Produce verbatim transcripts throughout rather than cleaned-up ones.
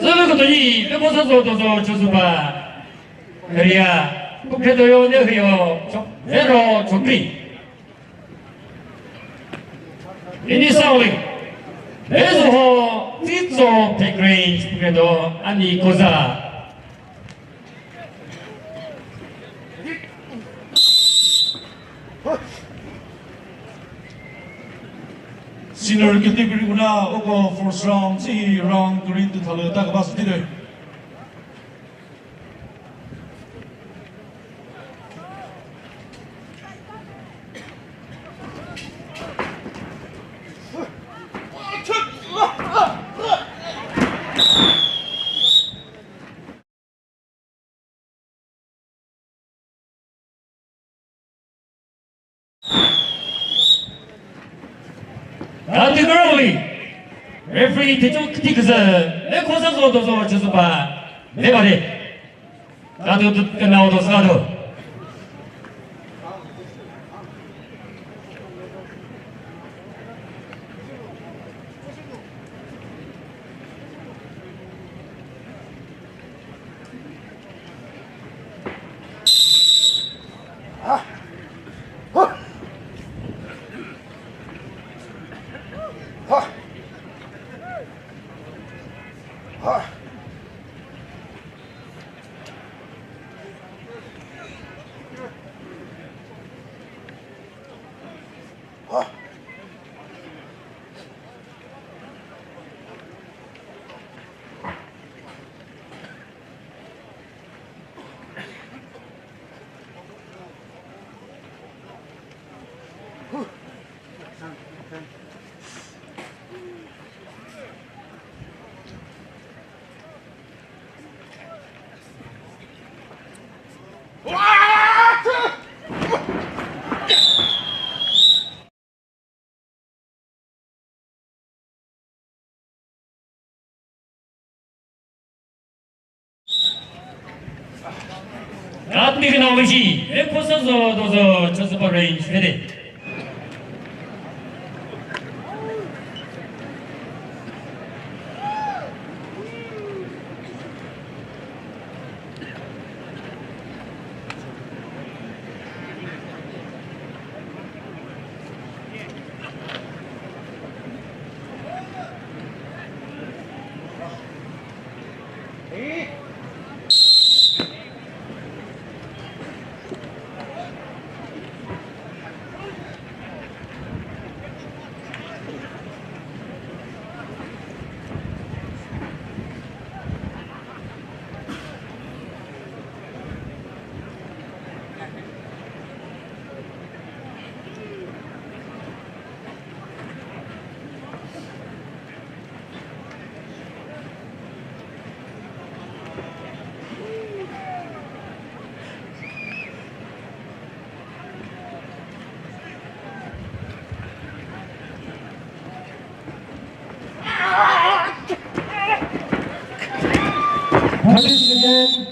Zülu kütoni, Vekhosazo Dozo Chozuba area, Pukredoyo Nehüyo, Cho-, Vero Chokri. Ini sawi, Vezuho, Titso, Pekri, Pukredo, Ani Koza. Senior category küna uko first round, si round kürü tü thalü ta kübasü thide. Category referee Techo Ktiküzü, Vekhosazo Dozo Chozuba, Vebare. Kadu tut kenau dos kadu. Katmi kena wishi, Vekhosazo Dozo Chozuba range, ready. Thirty seconds.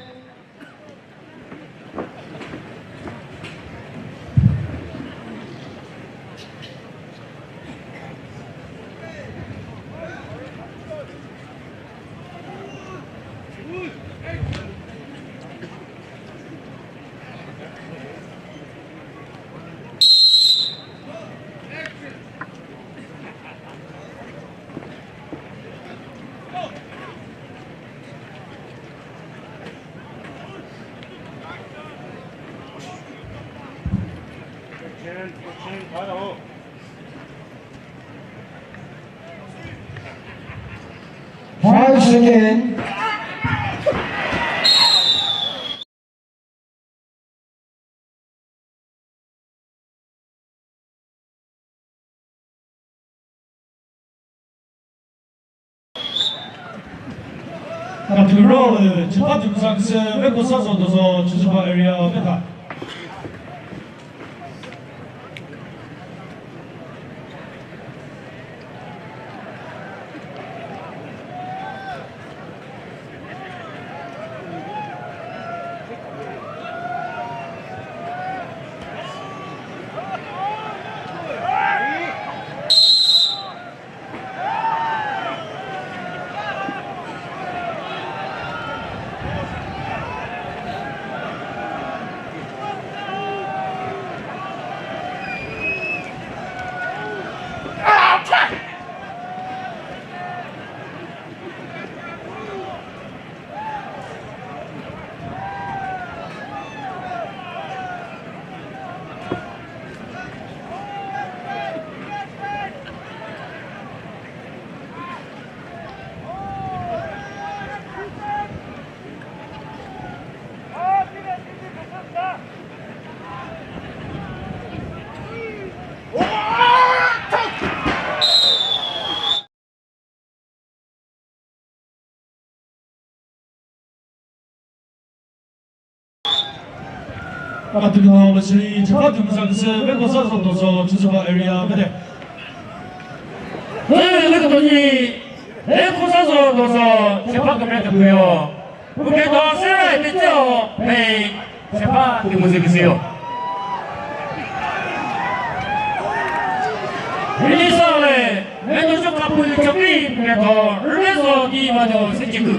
Five seconds. Katüro, chipha tümüsa küsü, Vekhosazo Dozo, Chozuba area, Vekha. Ka tüno lü shiri, chepa tümüza küsü, Vekhosazo Dozo, Chozuba area, bede. Hey, Vekhosazo Dozo, chepa kümre küpüyo. Kümre do sere, biteo, hey, chepa tümüza küsüyo. Hili sale, mendo jo kapu chopi, kümre do, rümezo di mado, sechiku.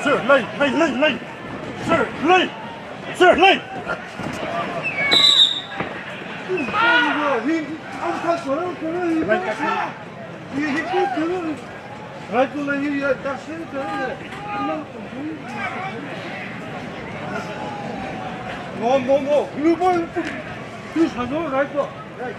Sir, lay, lay, lay, lay. Sir, lay. Sir, lay. No, no, no. You boy, you shall not right go. Right.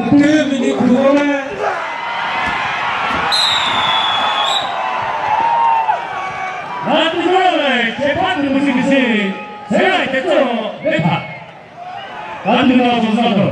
Two minute khuo le. Mha tüzho le, chepa tümüzü küsü, Serai Tetso, Bepha. Ka tüno Chozuba do.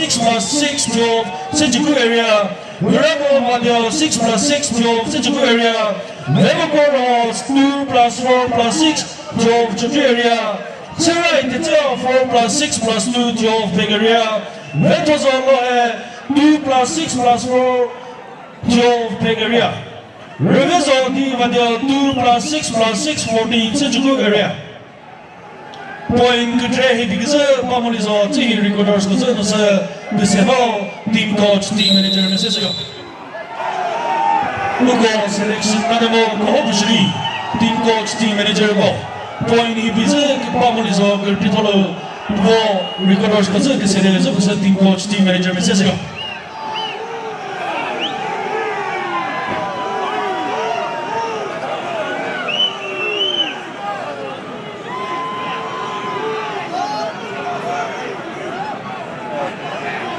Six plus six, twelve, Senjuku area. Wirako Madio, six plus six, twelve, Senjuku area. Mevoko Ros, two plus four plus six, twelve, Chonju area. Serai Tetso, four plus six plus two, twelve, Phek area. Vekhosazo Lohe, Two plus six plus four, twelve, Phek area. Rüvezo D Vadeo, two plus six plus six, fourteen, Sechukuk area. Point kütre hibi küzü pamoli zo, tsühi recorders küzü nüsü, nüsü no, team coach, team manager message yo. Uko selection na demo ko ho bushiri, team coach, team manager ko. Point hibi zü pamoli zo, kürti tholo, ko recorders küzü küsele zü küsü team coach, team manager message yo.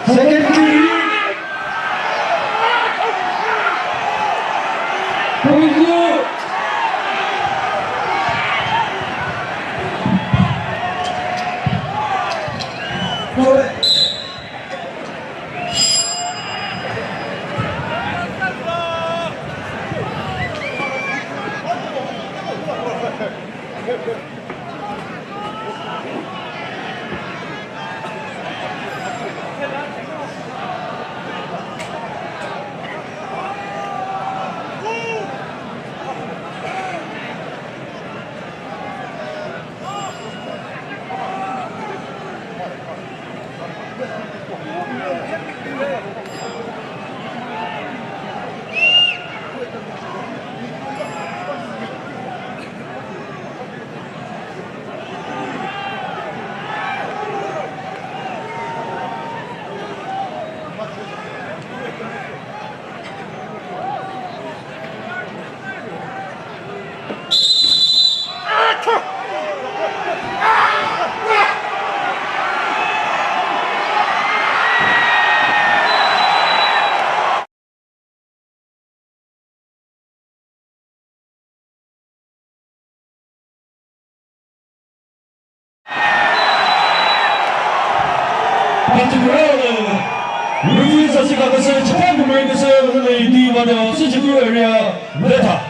Second period. Point two. Referee sasika küsü, Japan America sü, D Vadeo, Sechukuk area, Veta.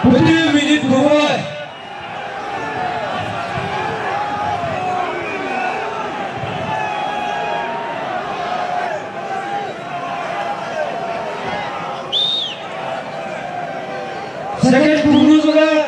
Pütü minute buhoi. Second pühnu züle.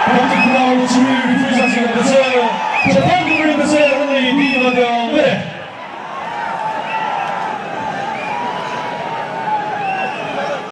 Basketball three